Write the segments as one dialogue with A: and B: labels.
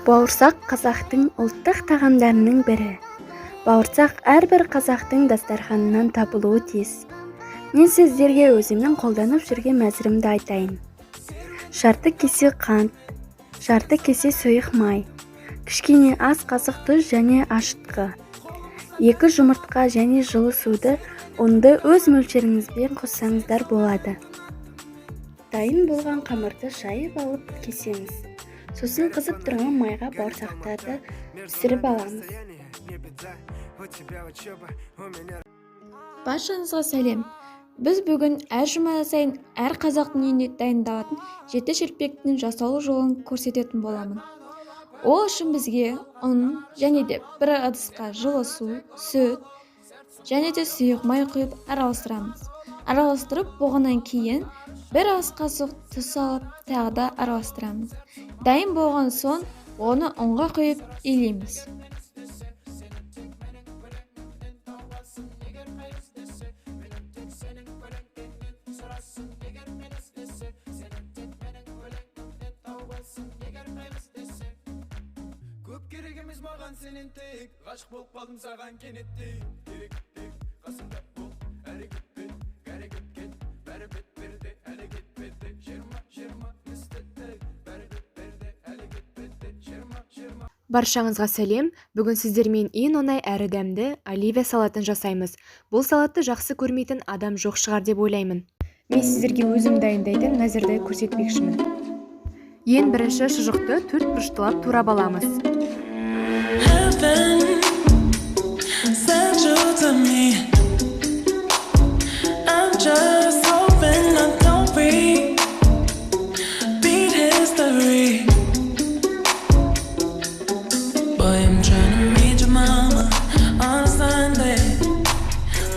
A: Бауырсақ – қазақтың ұлттық тағамдарының бірі. Бауырсақ әрбір қазақтың дастарханынан табылуы тиіс. Мен сіздерге өзімнің қолданып жүрген мәзірімді айтайын: жарты кесе қант, жарты кесе сұйық май, кішкене ас қасық тұз және ашытқы, екі жұмыртқа және жылы суды. Ұнды өз мөлшеріңізбен қоссаңыздар болады. Дайын болған қамырды жайып алып кесеміз. Сосын қызып тұрған майға бауырсақтарды пісіріп аламыз.
B: Баршаңызға сәлем! Біз бүгін әр жұма сайын әр қазақтың үйінде дайындалатын жеті шелпектің жасалу жолын көрсететін боламын. Ол үшін бізге ұн және де бір ыдысқа жылы су, сүт және де сұйық май құйып араластырамыз. Араластырып болғаннан кейін бір ас қасық тұз салып, тағы да араластырамыз. Дайын болған соң оны ұнға құйып илейміз.
C: Көп керек емес маған сенен, тек ғашық болып қалдым саған кенеттей. Керек тек қасымда бол, әрі кетпе, әрекет кет. Бәрі бет әлі кетпеді. 20 20 не істеді? Бәрі бет әлі кетпеді. 20 20.
D: Баршаңызға сәлем! Бүгін сіздермен ең оңай әрі дәмді оливье салатын жасаймыз. Бұл салатты жақсы көрмейтін адам жоқ шығар деп ойлаймын. Мен сіздерге өзім дайындайтын мәзірді көрсетпекшімін. Ең бірінші шұжықты төрт бұрыштылап турап аламыз.
E: Heaven sent you to me. I'm just hoping I don't repeat history. Boy, I'm trying to meet your mama on a Sunday.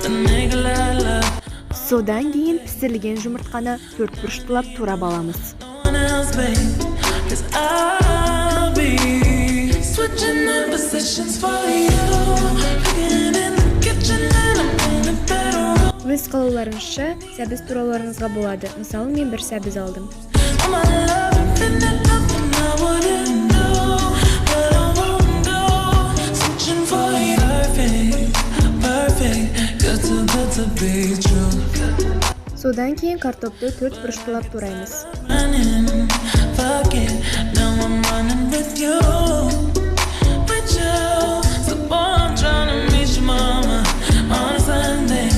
E: To make a lot of love.
D: Содан кейін пісірілген жұмыртқаны төрт бұрыштылап турап аламыз.
E: No one else, babe. 'Cause I'll be switching up positions for you. Cooking in the kitchen and I'm in the bedroom.
D: Өз қалауларыңызша сәбіз турауларыңызға болады. Мысалы, мен бір сәбіз алдым.
E: All my love infinite, nothing I wouldn't do, but I won't do. Searching for you, perfect, perfect, you're too good to be true.
D: Содан кейін картопты төрт бұрыштылап тураймыз.
E: Running, fuck it, now I'm running with you, with you. So boy, I'm trying to meet your mama on a Sunday,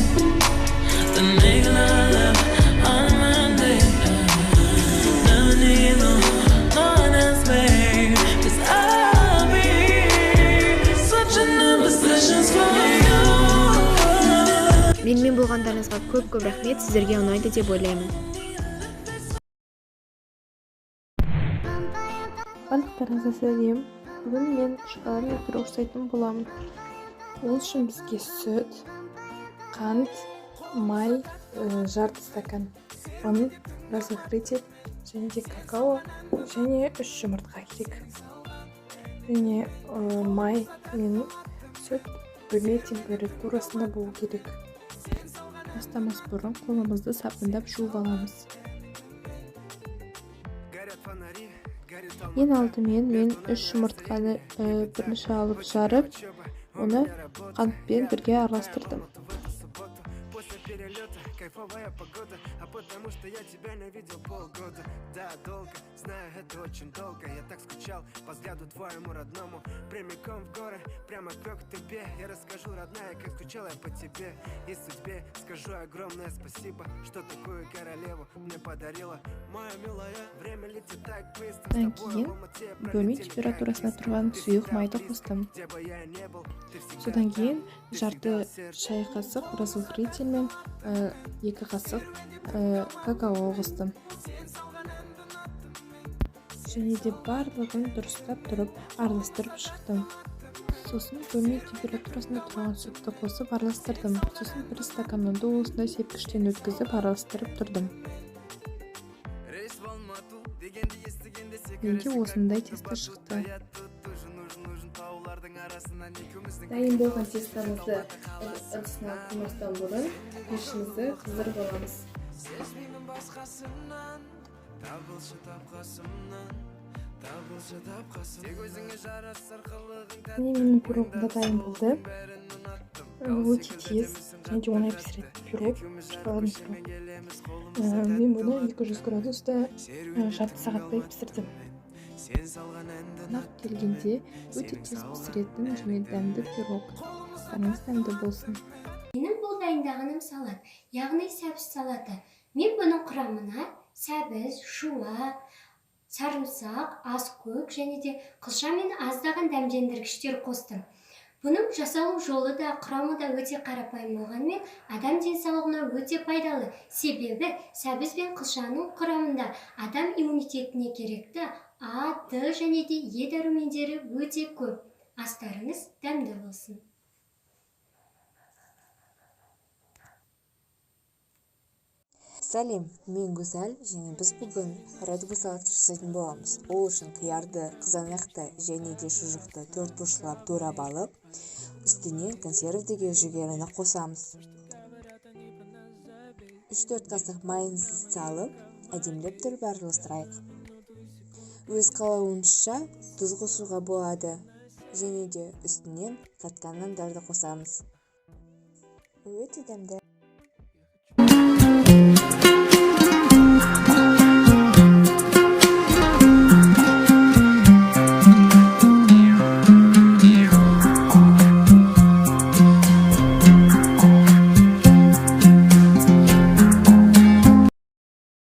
E: then make a lot of love on a Monday. Never need no one else, babe. 'Cause I'll be switching up positions for you.
D: Менімен болғандарыңызға көп көп рахмет! Сіздерге ұнайды деп ойлаймын.
F: Барлықтарыңызға сәлем! Бүгін мен шоколадный пирог жасайтын боламын. Ол үшін бізге сүт, қант, май, жарты стакан ұн, разрыхлитель және де какао және үш жұмыртқа керек. Және май мен сүт бөлме температурасында болу керек. Бастамас бұрын қолымызды сабындап жуып аламыз.
C: Горят фонари, горит.
F: Ең алдымен мен үш жұмыртқаны бірінші алып жарып, оны қантпен бірге араластырдым.
C: После перелета кайфовая погода, а потому что я тебя не видел полгода. Да, долго, знаю, это очень долго. Я так скучал по взгляду твоему родному. Прямиком в горы, прямо к тебе. Я расскажу, родная, как скучал я по тебе. И судьбе скажу огромное спасибо, что такую королеву мне подарила. Моя милая, время летит так быстро.
F: Одан кейін бөлме температурасында тұрған сұйық майды қостым. Содан кейін жарты шай қасық разрыхлитель мен 2 қасық какао қостым және де барлығын дұрыстап тұрып араластырып шықтым. Сосын бөлме температурасында тұрған сүтті қосып араластырдым. Сосын бір стакан ұнды осындай сепкіштен өткізіп, араластырып тұрдым.
C: Рейс в Алмату дегенді естігенде.
F: Менде осындай тесто шықты.
C: Таулардың арасынан екеуміздің
F: Дайын болған тестомызды ыдысына құймастан бұрын пешімізді қыздырып аламыз.
C: Сезбеймін басқасынан, табылшы тап қасымнан.
F: Міне, менің пирогым да дайын болды. Өте тез және де оңай пісіретін пирог, шоколадный пирог. Мен бұны 200 градуста жарты сағаттай пісірдім. Қонақ келгенде өте тез пісіретін және дәмді пирог. Астарыңыз дәмді болсын.
G: Менің бұл дайындағаным салат, яғни сәбіз салаты. Мен бұның құрамына сәбіз, шуа, сарымсақ, аскөк және де қылша мен аздаған дәмдендіргіштер қостым. Бұның жасалу жолы да, құрамы да өте қарапайым болғанымен, адам денсаулығына өте пайдалы. Себебі сәбіз бен қылшаның құрамында адам иммунитетіне керекті А, Д және де Е дәрумендері өте көп. Астарыңыз дәмді болсын.
H: Сәлем, мен Гүзәл, және біз бүгін радуга салатын жасайтын боламыз. Ол үшін қиярды, қызанақты және де шұжықты төрт бұрышлап турап алып, үстінен консервідегі жүгеріні қосамыз. 3-4 қасық майын салып, әдемілеп тұрып араластырайық. Өз қалауыңызша тұз қосуға болады. Және де үстінен қатқан нандарды қосамыз. Өте дәмді.